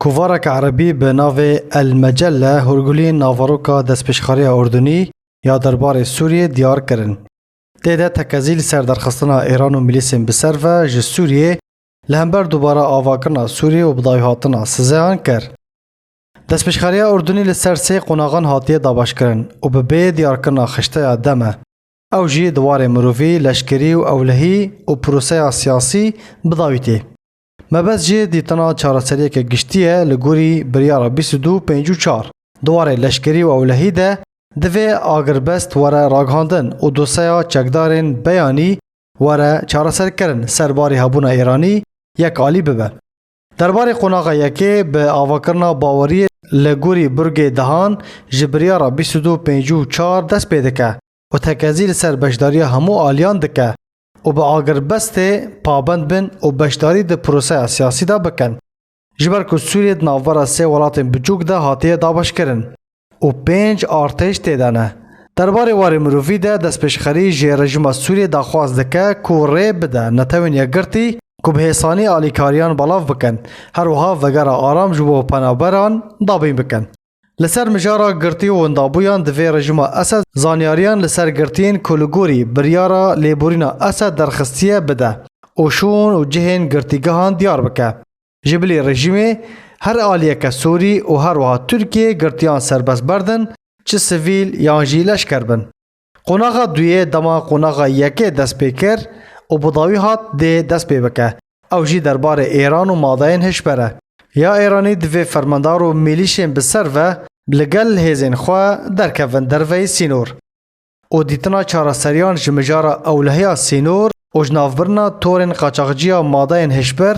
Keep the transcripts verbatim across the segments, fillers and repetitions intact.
Kovareke erebî bi navê El Mecelle hûrgulî naveroka destpêşxeriya Urdunî ya derbarê Sûriyê diyar kirin. Tê de tekezî li ser derxistina Îran û milîsên bi ser ve ji Sûriyê li hember dubare avakirina Sûriyê û bidawîhatina sizeyan kir. Destpêşxeriya Urdunî li ser sê qonaxan hatiye dabeşkirin û bi bê diyarkirina xişteya dem e. Ew jî di warê mirovî, leşkerî û ewlehî û proseya siyasî bidawî tê. Mebest jê dîtina çareseriyeke giştî ye li gorî biryara bîst û du pêncî û çar. Di warê leşkerî û ewlehî de divê agirbest were ragihandin û dosyeya çekdarên beyanî were çareserkirin, serbarî hebûna Îranî yek alî bibe. Derbarê qonaxa yekê bi avakirina baweriyê li gorî burgê dehan ji biryara bîst û du pêncî û çar dest pê dike û tekezî li ser beşdariya hemû aliyan dike û bi agirbestê pabend bin û beşdarî di proseya siyasî de bikin. Ji ber ku Sûriyê di navbera sê welatên biçûk de hatiye dabeşkirin û pênc artêş tê de ne. Derbarê warê mirovî de destpêşxerî ji rejîma Sûriyê daxwaz dike ku rê bide Netewên Yekgirtî ku bi hêsanî alîkariyan belav bikin, her wiha vegera aram ji bo penaberan dabîn bikin. Li ser mijara girtî û windabûyan divê rejîma Esed zanyariyan li ser girtiyên ku li gorî biryara lêborîna Esed derxistiye bide û şûn û cihên girtîgehan diyar bike. Ji bilî rejîmê her aliyeke Sûrî û her wiha Tirkiyê girtiyan serbest berdin, çi sivîl yan jî leşker bin. Qonaxa duyê dema qonaxa yekê dest pê kir û bi dawî hat dê dest pê bike. Ew jî derbarê Êran û madeyên hişber e. Ya Êranî divê fermandar û milîşên bi ser ve li gel hêzên xwe derkevin derveyî sînor û dîtina çareseriyan ji mijara ewlehiya sînor û ji navbirina torên qaçaxciya madeyên hişber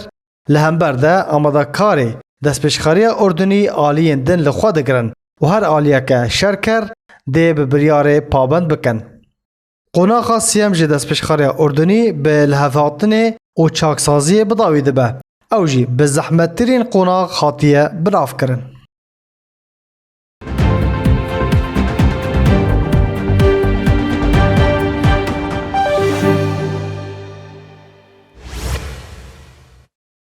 li hember de amadekarê destpêşxeriya Urdunî aliyên din li xwe digirin û her aliyeke şerker dê bi biryarê pabend bikin. Qonaxa siyem ji destpêşxeriya Urdunî bi lihevhatinê û çaksaziyê bi dawî dibe. Ew jî bi zehmettirîn qonax hatiye bilavkirin.